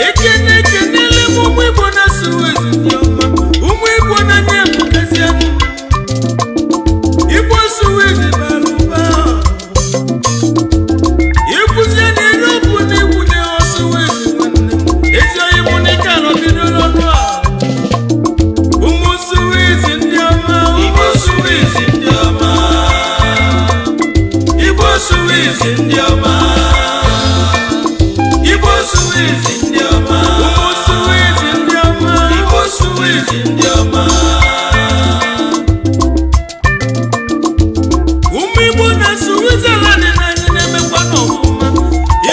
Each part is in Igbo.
Ekene ekenele m ụmụ Igbo na Suez ndị ọma, ụmụ Igbo n'anya ebukazienụ. Igbo Suez bara ụba. Ikwuzie na Europe na ikwu na Suez nwanne m. Ezi oyi mụ na ike anọ bidoro ọnụ a. Ụmụ Suez ndị ọma, ụmụ Suez ndị ọma. Igbo Suez ndị ọma. Igbo Suez ndị ọma. Ụmụ Suez ndị ọma. Igbo Suez ndị ọma. Ụmụ Igbo na Switzerland na anyị na-emekwa n'ọfụma.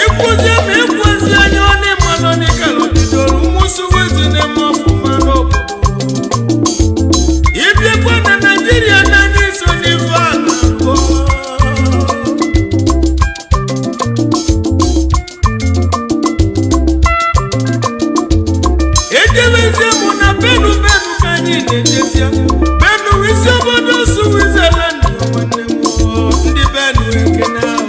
Ikwuzie ma ikwuzi anya ọ na-eme nọ n'ike bidoro ụmụ Suez na-eme ọfụma n'obodo. Ịbịakwa na Naịjirịa na anyị so n'ife a na-akpọ. Ejebezie mụ na benu benu ka anyị na-ejezie benu isi obodo Switzerland nwanne m o, ndị benu ekene ahụ.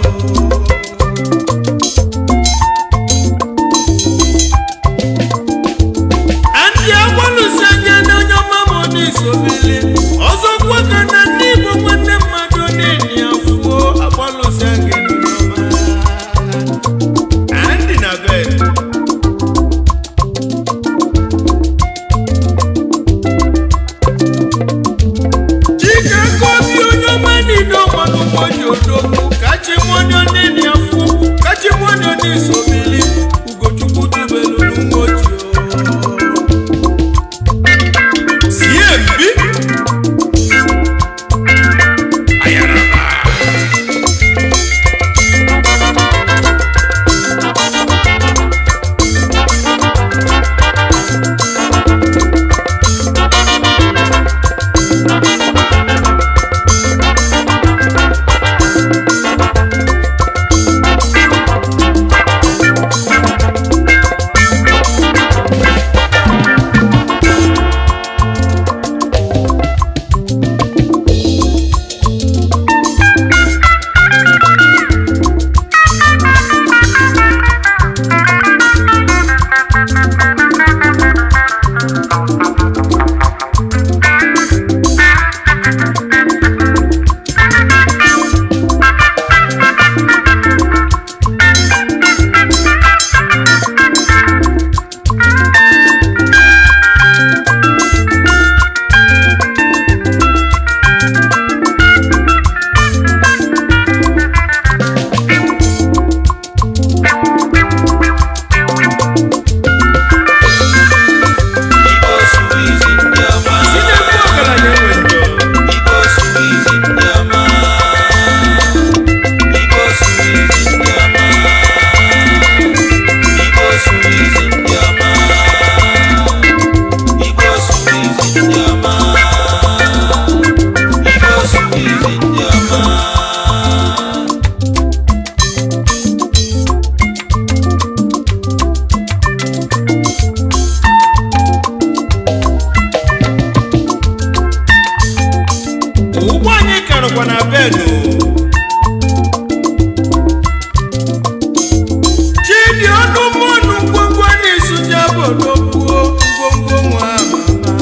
Ndị agbalụsi anya na onye ọma ma ọ na-esobili ọzọ kwa ka na ndị Igbo nwanne mmadụ na-enyi afụo agbalụsi anya na onye ọma Andy na bed. Chike kobi onye ọma niile ọgbanụ mgboji odogwu kachi mụonye onye afụ kachi mụonye onye isobili Ugochukwu tubelu n'nwoji CMB Ayaraba. Igbo Suez ndị ọma. Si na-ekwu ọgaranya enwe njọ. Igbo Suez ndị ọma. Igbo Suez ndị ọma. Igbo Suez ndị ọma. Igbo Suez ndị ọma. Igbo Suez ndị ọma. Ụgbọ anyị karịkwa na bedụ. Chidi ọnụ mmanụ ngwongwo na-esu ya bụ odogbuo ngwongwo nwa mama.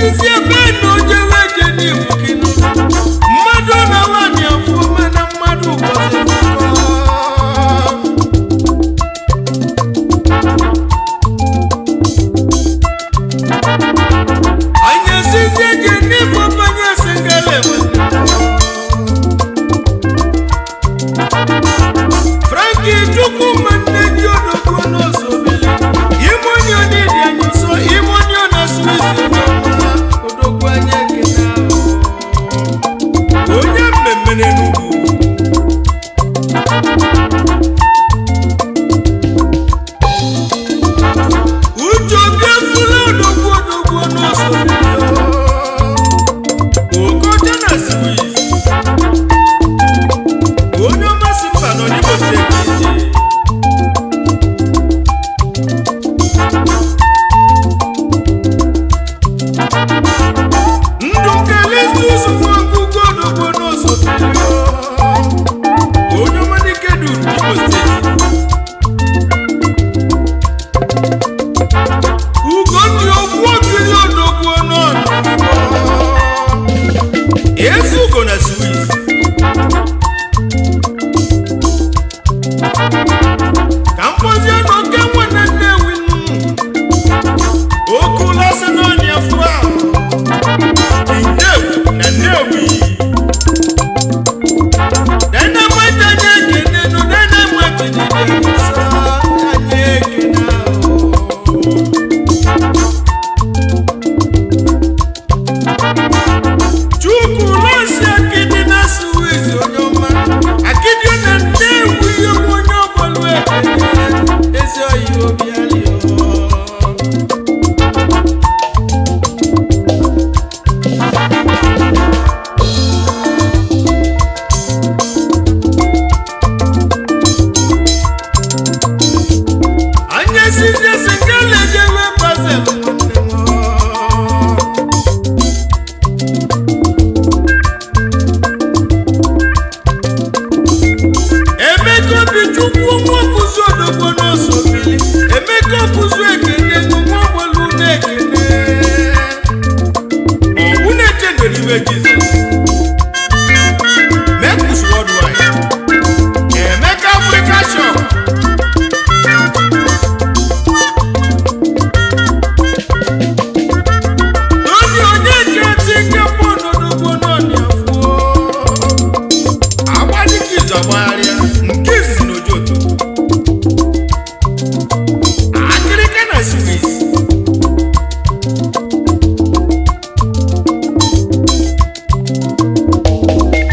Esizi ebe na ojewe je n'ibu gị nụ. Mmadụ na nwaanyị afụma na mmadụ gọziri ụkọ. Anyị esizi je n'ibu banye singele Frankie Chukwuma nne ji odogwu n'Ozobili. Ime onye onidi anyị nso, ime onye na Swiss n'ọma, odogwu anyị ekene ahụ. Onye mmemme n'Enugu. Uche Obi efula odogwu odogwu n'Ozobili. Okocha na Swiss. Onye ọma si mba nọ n'Imo steeti eje. Ndụ Kalistus Nwankwo odogwu n'Ozobili. Onye ọma dike duru n'Imo steeti. Ugonna okwu okiri odogwu n'ọnụ. Ezi Ugo na Swiss. Ka mkpọzie n'oke nwanne Nnewi nnu. Oke ụlọ si n'ọnya fụ ahụ. Nnewi na Nnewi. Dynamite anyị ekene nụ, dynamite dị n'Awụsa, anyị ekene ahụ. Chukwu lọsi akịdị na Suwizi onye ọma. Akịdị na Nnewi egwu onye ọbọlụ ekene. Ezi oyi obi alịọ. Anyị esizie si nke na-ejewe Basel nwanne m. Emeka Obichukwu nwa ọkụzi odogbo n'Osobili. Emeka ọkụzi ekene nwa ọgbọlụ na-ekene. Ọgwụ na-eche ndoliwe Jizọs. Mekus Worldwide. Emeka Africa Shop. Onye onye keti kepụ n'odogbo n'ọnị afọ. Agba dịka izu agbagharịa nke izizi n'Ojoto. Akịrịka na Swiss.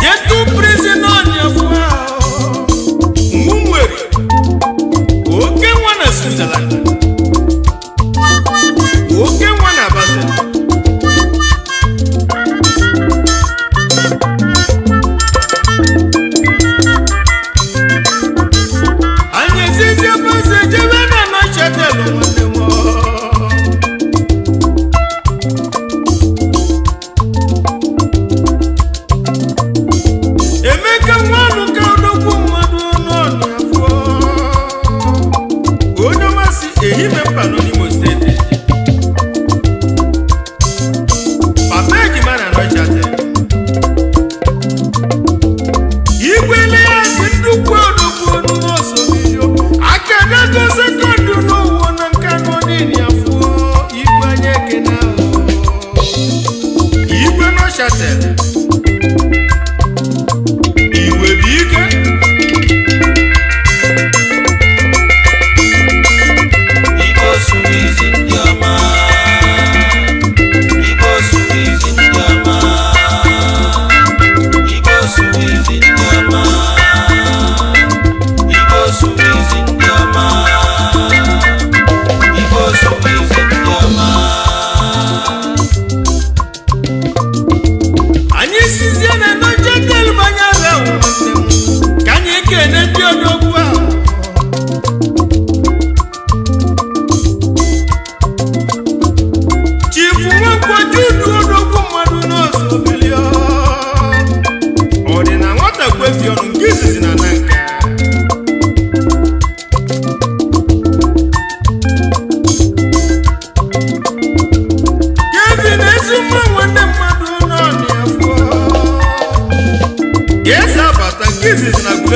Jetu prison n'ọnị afọ ahụ. Nwunwere. Oke nwa na Switzerland. Oke nwa na Basel. Anyị ezizi ebe eze jebe na nọchetelu nwanne m. Emeka nwanụ ka odogwu mmadụ n'ọnụ afọ. Onye ọmasị ehime mba nọ n'Imo steeti. Papa ejima na nọchetelu. Igwe Elias nnukwu odogwu n'Osobili. Akadego sekọndụ n'ụwa na Nkanụ niile afọ. Igwe anyị ekene ahụ. Igwe Nọchatel. Igwe bụ ike. Igbo Suwizi ndị ọma. Igbo Suwizi ndị ọma. Igbo Suwizi ndị ọma. Igbo Suwizi ndị ọma. Igbo Suwizi ndị ọma.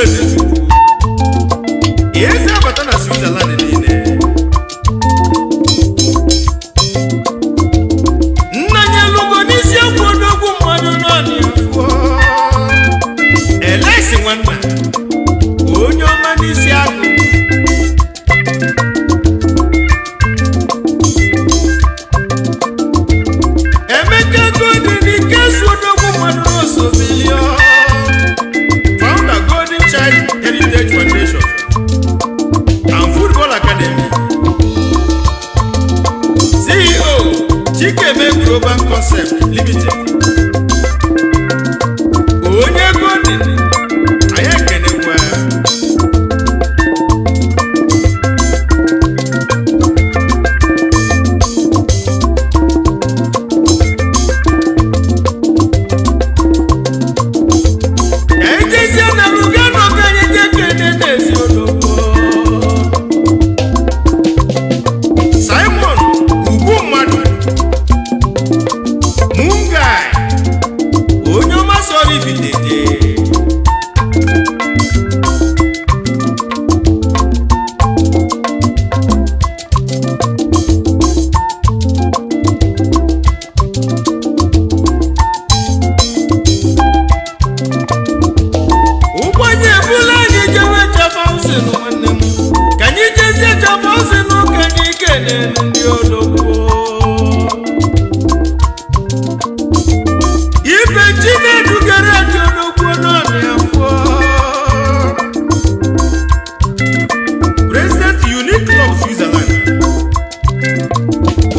Ezechukwu, eze abata na Switzerland niile. Nna ya elugo n'isi ekwu odogwu mmadụ naanị afọ. Elesi nwanna, onye ọma n'isi agụ. Emeka Golden Ikesu odogwu mmadụ n'Osobilio, founder Golden Child Heritage Foundation and Football Academy, CEO Chikeme Global Concept Limited. Onye Golden, anyị ekenekwa. Ejezie na Lugano ka anyị jee kene n'ezi odogwu Simon Ugwu mmadụ Mungai, onye ọma sọrọ ifitete. Ụgbọ anyị ebula anyị jewe Jafausin nwanne m, ka anyị jezie Jafausin ka anyị kene ndị odogwu ibe chi na-edugara ndị odogwu naanị afọ. President Unique Club Switzerland,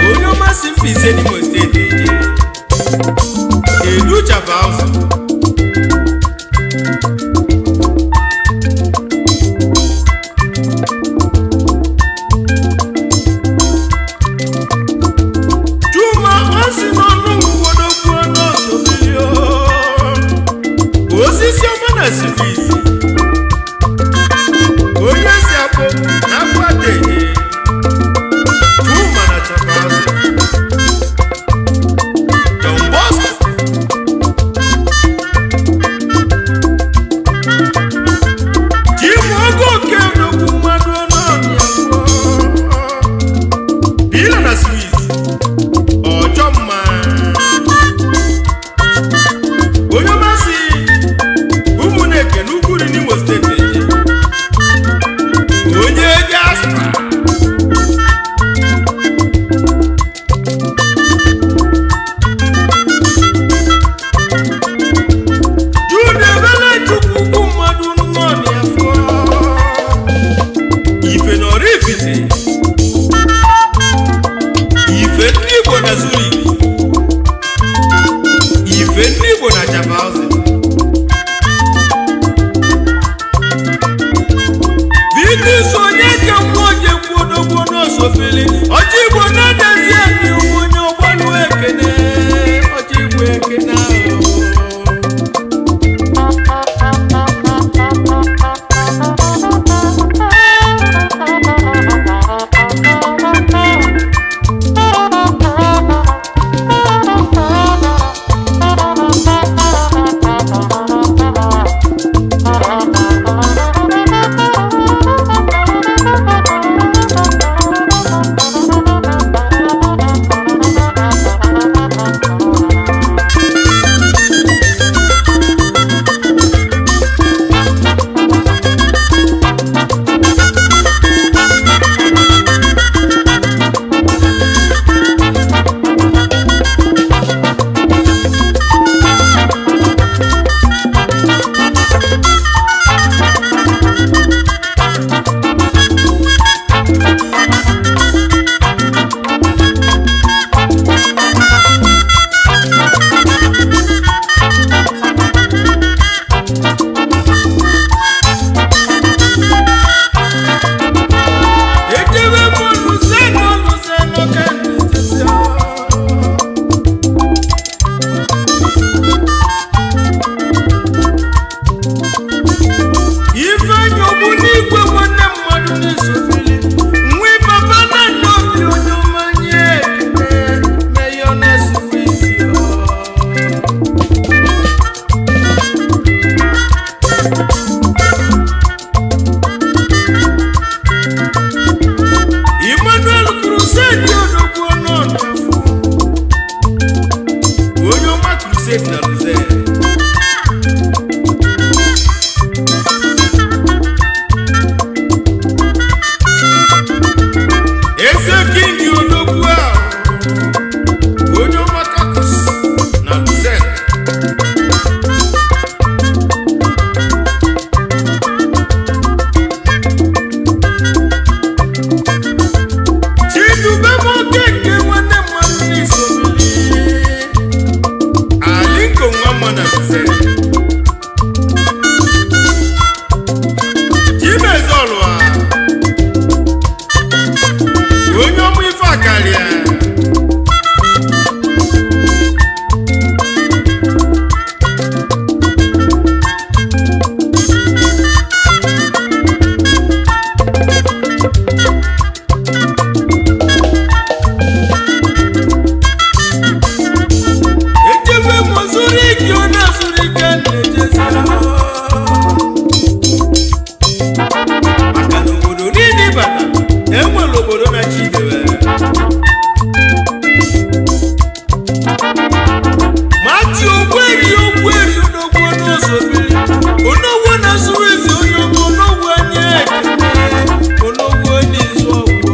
onye ọma si Mbaise n'Imo steeti eje edu Jafausin. Chuma osi n'ọnụ ngwodogwu n'osobiri osisi ọma na sirizi onye si akpụ na akpụ adeje. Chuma na Chapazụ, John Bosco. Steeti na Luzern. Eze King Odogwu ahụ, onye ọma Kakus na Luzern. Chidube m Okeke nwanne mmadụ n'isobili Alinko nwa mma na Luzern. Chimezie Ọlụa, onye ọmụ ife akarịa. Echebe m zuru ike, ọ na-azụrụ ike na-ejezi maka na obodo niile ịbata enwere obodo na-achị idebe mati ogweri ogweri onogwu n'ụzọ biri onogwu na-azụrụ ezi onye ọma onogwu anya ekene onogwu onye izu ọgwụ.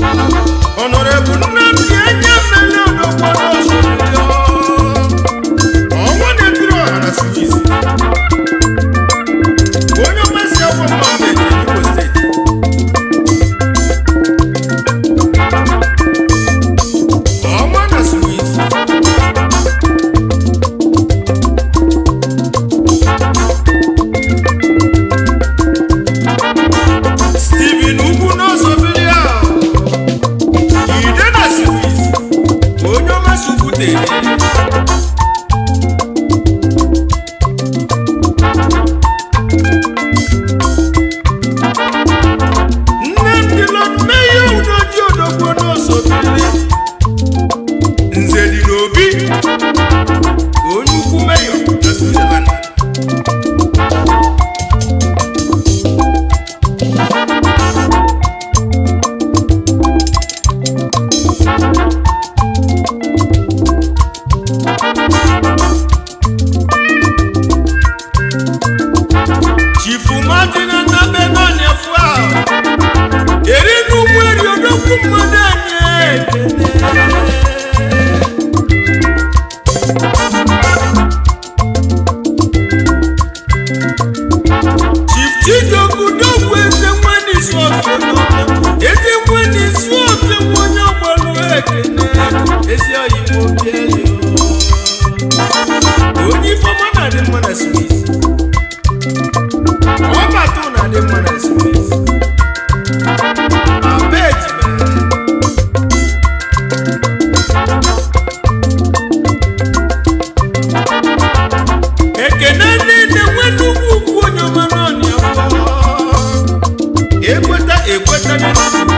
Honorable Nnamdi Anya Mmele Odogwu n'ụzọ biri ọnwa na-etiri ọha na Swiss, onye mmasị afọ mma mgbe Imo Steeti. Ọnwa na Swiss. Steven Ugwu n'ọsọ biri ahụ Ide na Swiss, onye ọmasị ugwu tere. Nnamdi Lord Mayor Udoji Odogwu n'ọsọ biri Nze dị n'obi, onye ukwu mayor na Switzerland. Chifu Martin Nnabe naanị afọ a eri n'ugwu eri odogwu mmadụ anyị ekene. Chief Chijioke Udogwu eze nwanne isi ọfịa eze nwanne isi ọfịa nwa onye ọgbalụ ekene ezi oyibo bieli onye ifeọma na-adị mma na Swiss. Ọbata na-adị mma na Swiss. Abeg mere. Ekene niile nwere ugwu ugwu onye ọma n'ọnị afọ. Ekweta ekweta n'Enugu.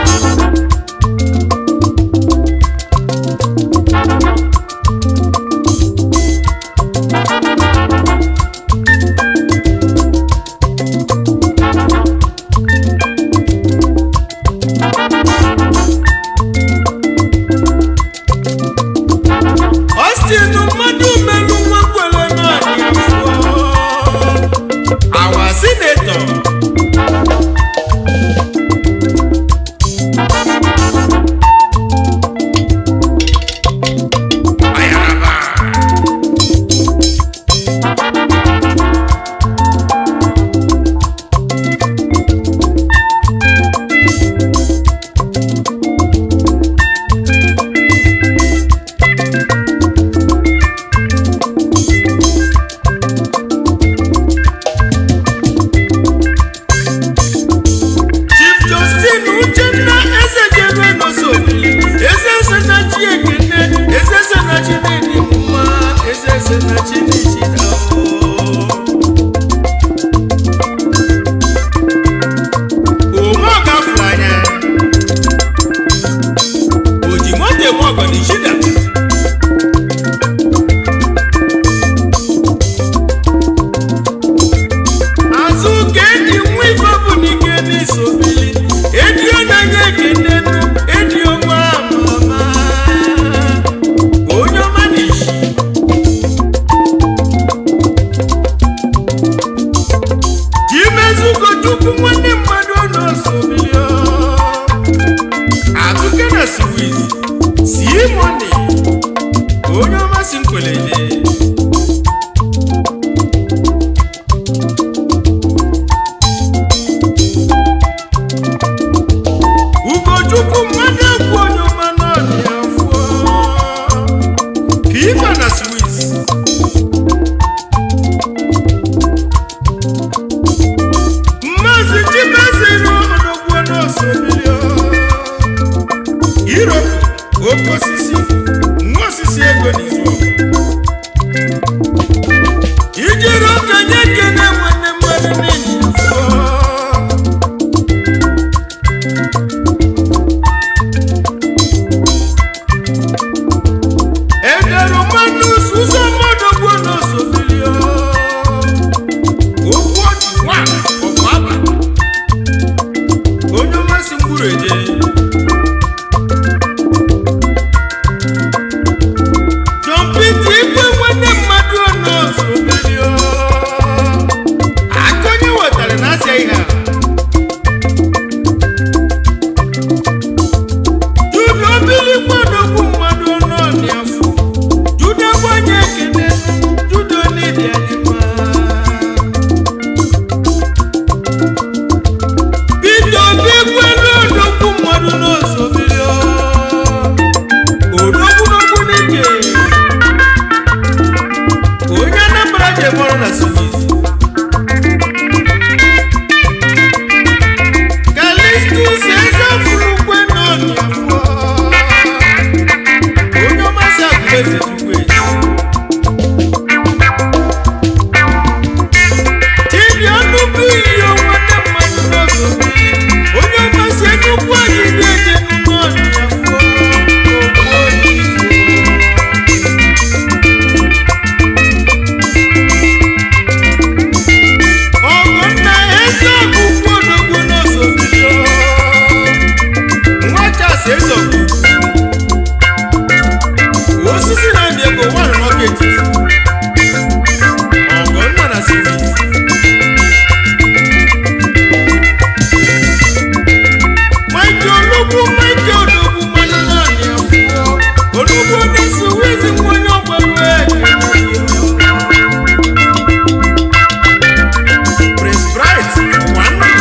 Ugochukwu nwanne mmadụ n'osobilio Akụke na Swiss Simoni onye ọma si nkweleje. Ugochukwu mmadụ egwu onye ọma n'ọdị afọ Piva na Swiss. Mmazi Chibeziri odogwu n'osobilio Iroko oke osisi nwa osisi ego n'izu ọgụ ijiri okenye kene nwanne mmadụ niile afọ. Edere mmanụ ụzọ mmadụ gbuo n'osobilio okwu ọjị nwa ọfụ aba onye mmasị mkpụrụ eje. John Peter Igwe nwanne mmadụ n'osobilio aka onye wetara na asịa ihe a. Jude obili gbadogbu mmadụ n'ọnị afọ Jude gbanye ekene Jude onidi anyị mma. Peter Obi kwelu odogwu mmadụ n'osobiri odogwu n'okwu n'ike onye Anambra ji eme ọrụ na Swiss. Callistus Ezefurukwe n'ọnị afọ onye ọmasị Agụleze Chukwu eji. Chidi Ọnụbụiyo nwanne mmadụ n'osobi onye ọmasị Enugwu Agidi eje n'ọnị afọ okwu onye. Ọgụnna Ezeọgụ odogwu n'osobi nwa Charles Ezeọgụ osisi na-amị ego nwanụ n'ọka etiti Ọgụnna na Swiss. Michael Olugbu Michael Odogwu mmanụ naanị akwụkwọ Olugbu onye Swiss nwa onye ọgbaru eke. Prince Bright Nwandu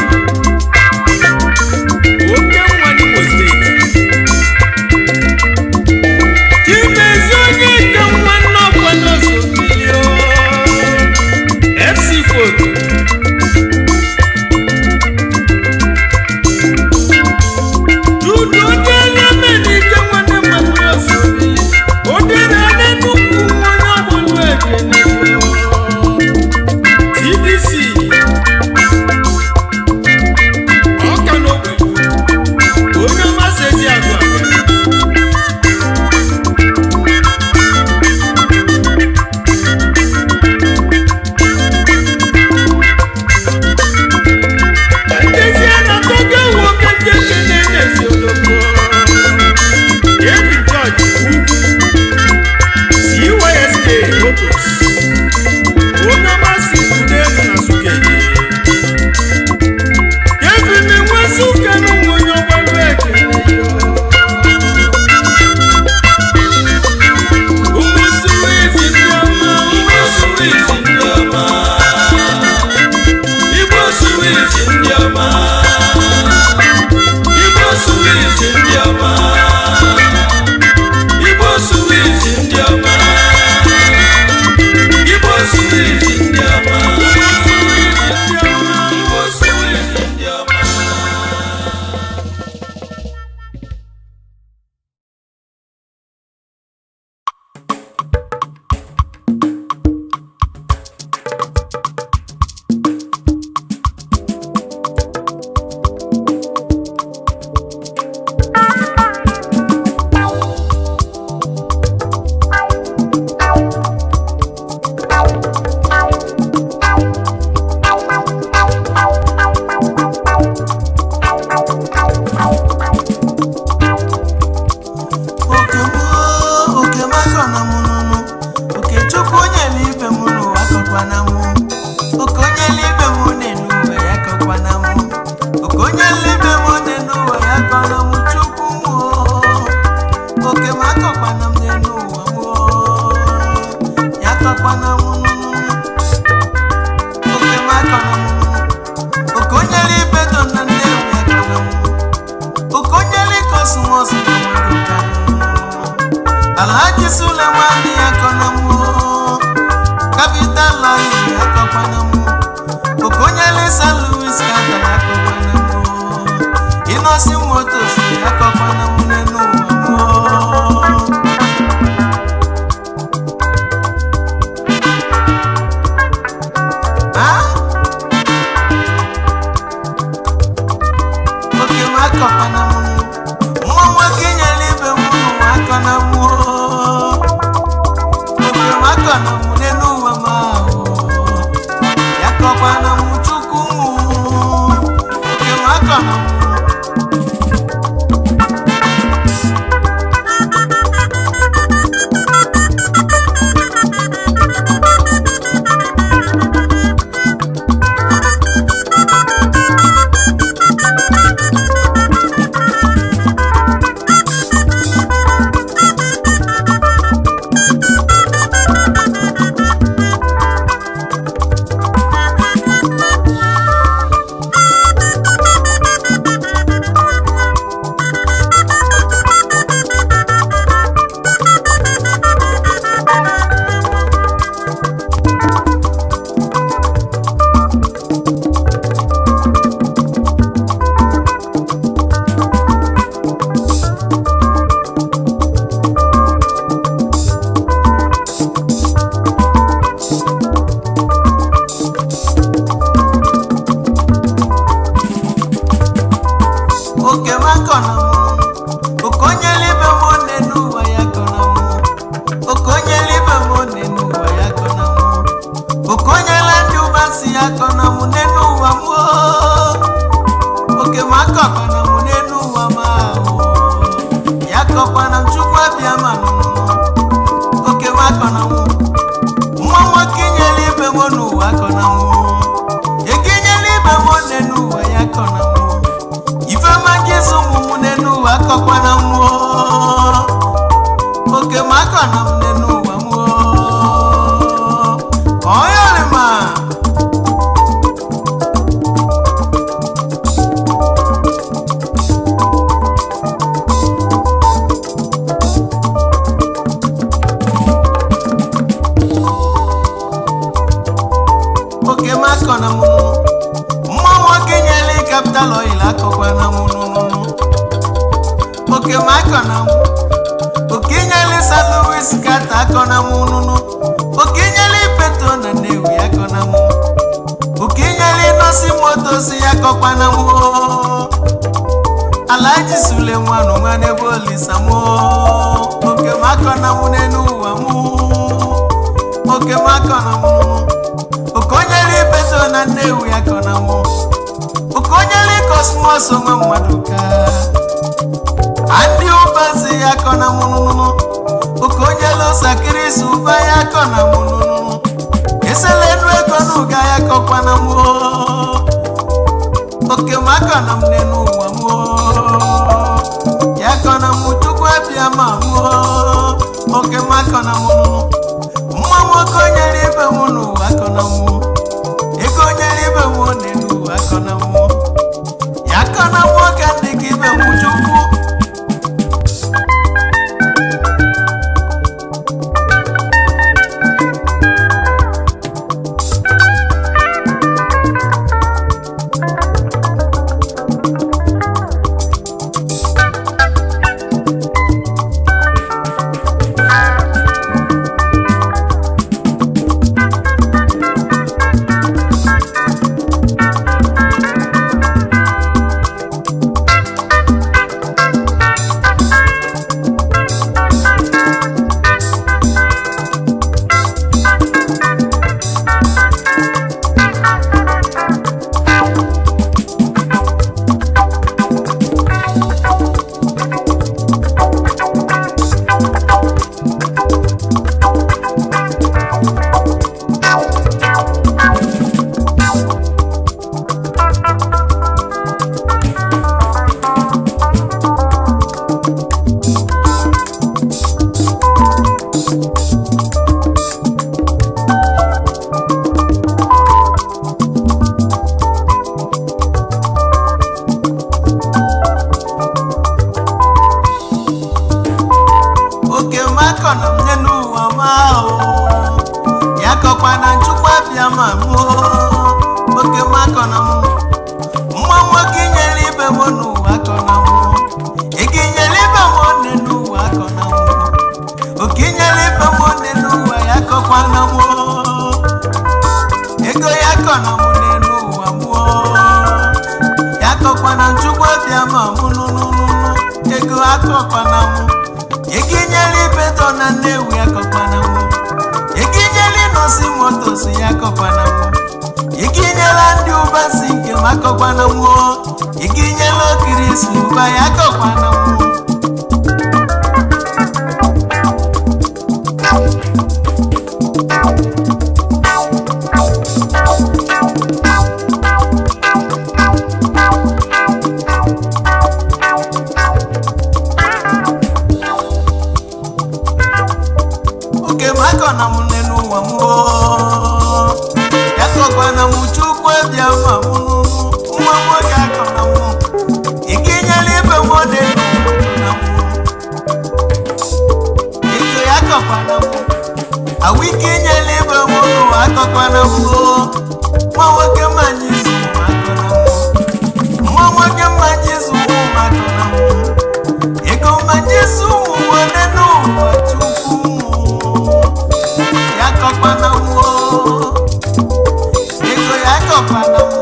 oke nwa n'Imo steeti. akọkwana m nwa nwoke nyere ibe m n'ụwa akọna m oke m akọna m n'elu ụwa m ahụ ya kọkwana m chukwu m oke m akọna m. Oke m akọna m oke onye libe m one n'ụwa ya kọna m oke onye libe m one n'ụwa ya kọna m oke onye la ndị ụba si ya kọna m n'enu ụwa m oo. Oke m akọkọna m n'enu ụwa m ahụ ya kọkwana m chukwu abịa ma nụnụ oke m akọna m nwa nwoke nyere ibe m n'ụwa akọna m ekenyere ibe m one n'ụwa ya kọna m ifeọma jesu ụmụ m n'enu ụwa akọkwana m oo. Oke m akọna m n'enu ụwa m oo. Ọyọrịma. Oke m akọna m mma nwoke nyere capital oil akọkwana m nụnụnụ oke m akọna m oke nyere San Louis kata akọna m nụnụ oke nyere petro na Nnewi akọna m oke nyere nọsi motosi akọkwana m oo. Alhaji Sulemanu nwa n'ebe olisa m oo. Oke m akọna m n'enu ụwa m oke m akọna m nụnụ okonyere ibeto na Nnewi akọna m okonyere kosmos onwe mmadụ ka andị ụbazi ya akọna m nụnụ okonyere ụsakirisi ụba ya akọna m nụnụ eselenu ego n'ụga ya akọkwana m oo. Oke m akọna m n'enu ụwa m oo. Ya akọna m chukwu abịa ma m oo. Oke m akọna m nụnụ mma nwoke onyere ibe m n'ụwa akọna m ego onyere ibe m one n'ụwa akọna m ya akọna m nwoke ndị ka ibe m chukwu. Oke m akọna m n'enu ụwa m ahụ ya kọkwana nchukwu abịa ma m oo. Oke m akọna m mma nwoke nyere ibe m n'ụwa akọna m ike nyere ibe m one n'ụwa akọna m oke nyere ibe m one n'ụwa ya kọkwana m oo. Ego ya kọna m n'enu ụwa m oo. Ya kọkwana nchukwu abịa. abịa ma mụ nụnụnụnụ ego akọkwana mụ. Ego inyere ibeto na Nnewi akọkwana mụ. Ego inyere ịnọsi motos ya akọkwana mụ. Ego inyere ndị ụba si nke m akọkwana mụ. Ego inyere okirisi ụba ya akọkwana mụ. Oke m akọ na m nne n'ụwa m oo. Ya kọkwa na m chukwu bịa ma m nwa nwoke akọ na m ike nyere ibe m ode na m ike ya kọkwa na m awụ ike nyere ibe m n'ụwa akọkwa na m oo. Nwa nwoke mmanya izu m akọ na m nwa nwoke mmanya izu m akọ na m ego mmanya izu ụmụ nwanne n'ụwa chukwu ya kọkwana m ego ya kọkwana m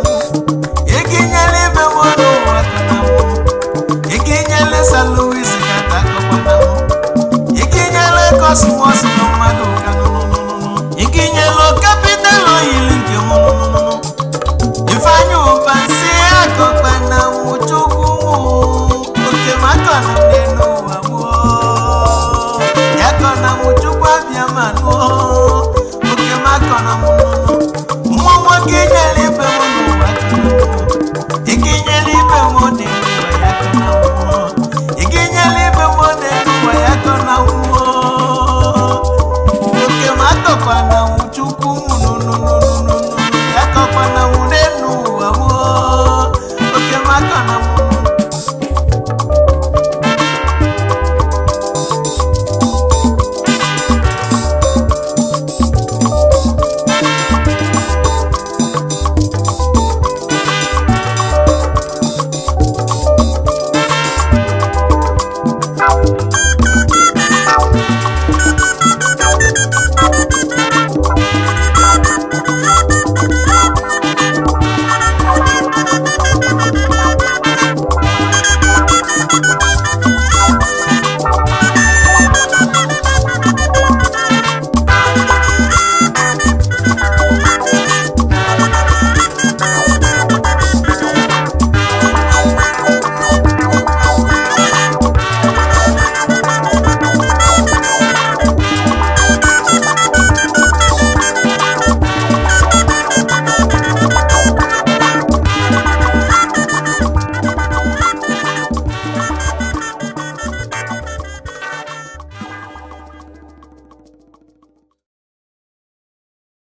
ego inyere ibe m n'ụwa kọna m ego inyere San Louis kata kọkwana m ego inyere kọsmọs